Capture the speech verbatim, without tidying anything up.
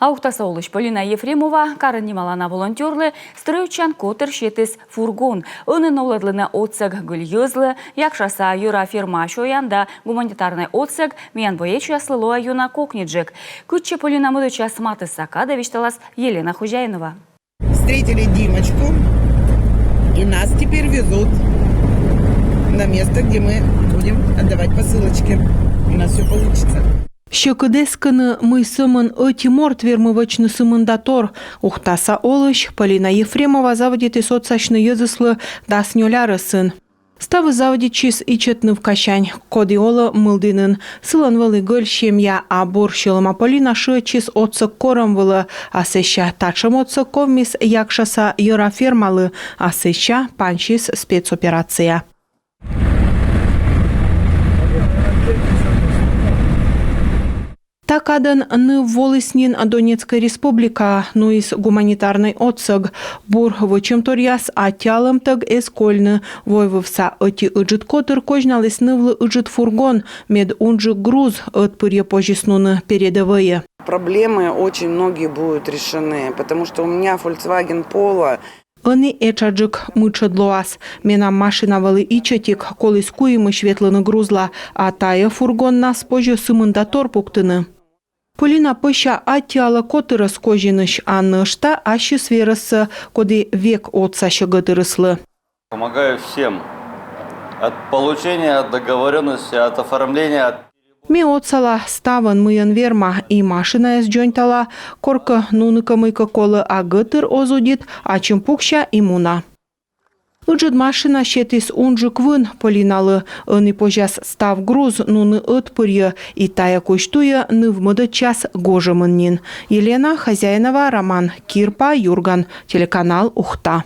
А Ухтаса олысь Полина Ефремова карын нималана волонтёрлы стрӧитчан котыр сетіс фургон. Ӧні новлӧдлыны отсӧг гыль йӧзлы, якшаса йӧра ферма сёян да гуманитарнӧй отсӧг миян боечьяслы лоӧ ёна кокниджык. Кытчӧ Полина мӧдӧдчас матысса кадӧ, висьталас Елена Хозяинова. Встретили Димочку, и нас теперь везут на место, где мы будем отдавать посылочки. У нас все получится. Сьӧкыд эскыны, мый сӧмын ӧти морт вермы вӧчны сымында тор. Ухтаса олысь Полина Ефремова заводитіс отсасьны йӧзыслы дас нёль арӧсын. Ставыс заводитчис ичӧт нывкасянь, коді олӧ Мылдінын. Сылӧн вӧлі гӧль семья, а бур сьӧлӧма Полина шыӧдчис отсӧг корӧм вылӧ. А сэсся татшӧм отсӧг ковмис якшаса йӧра фермалы, а сэсся пансис спецоперация. Та кадӧн ныв воліс нин Донецкӧй Республикаӧ, нуис гуманитарнӧй отсӧг. Бур вӧчӧмторъяс аттьӧалӧмтӧг эз кольны. Войвывса ӧти ыджыд котыр козьналіс нывлы ыджыд фургон, мед унджык груз ӧтпырйӧ позис нуны передӧвӧйӧ. Проблемы очень многие будут решены, потому что у меня Volkswagen Polo. Ӧні этшаджык мытшӧд лоас. Менам машина вӧлі ичӧтик, коліс куимысь ветлыны грузла, а тайӧ фургоннас позьӧ сымында тор пуктыны. Полина пӧся аттьӧалӧ котырӧс козинысь, а нӧшта ассьыс верӧсӧс, коді век отсасьӧ гӧтырыслы. Помогаю всем. От получения договоренности, от оформления, от Ме отсала ставӧн, мыйӧн верма, и машинаӧс дзоньтала, коркӧ нуны кӧ мыйкӧ колӧ, а гӧтыр оз удит, ачым пукся и муна. Ыджыд машина сетіс унджык вын Полиналы. Ӧні позяс став груз нуны ӧтпырйӧ, и тайӧ кузь туйӧ ныв мӧдӧдчас гожӧмын нин. Елена Хозяинова, Роман Кирпа, «Юрган» телеканал, Ухта.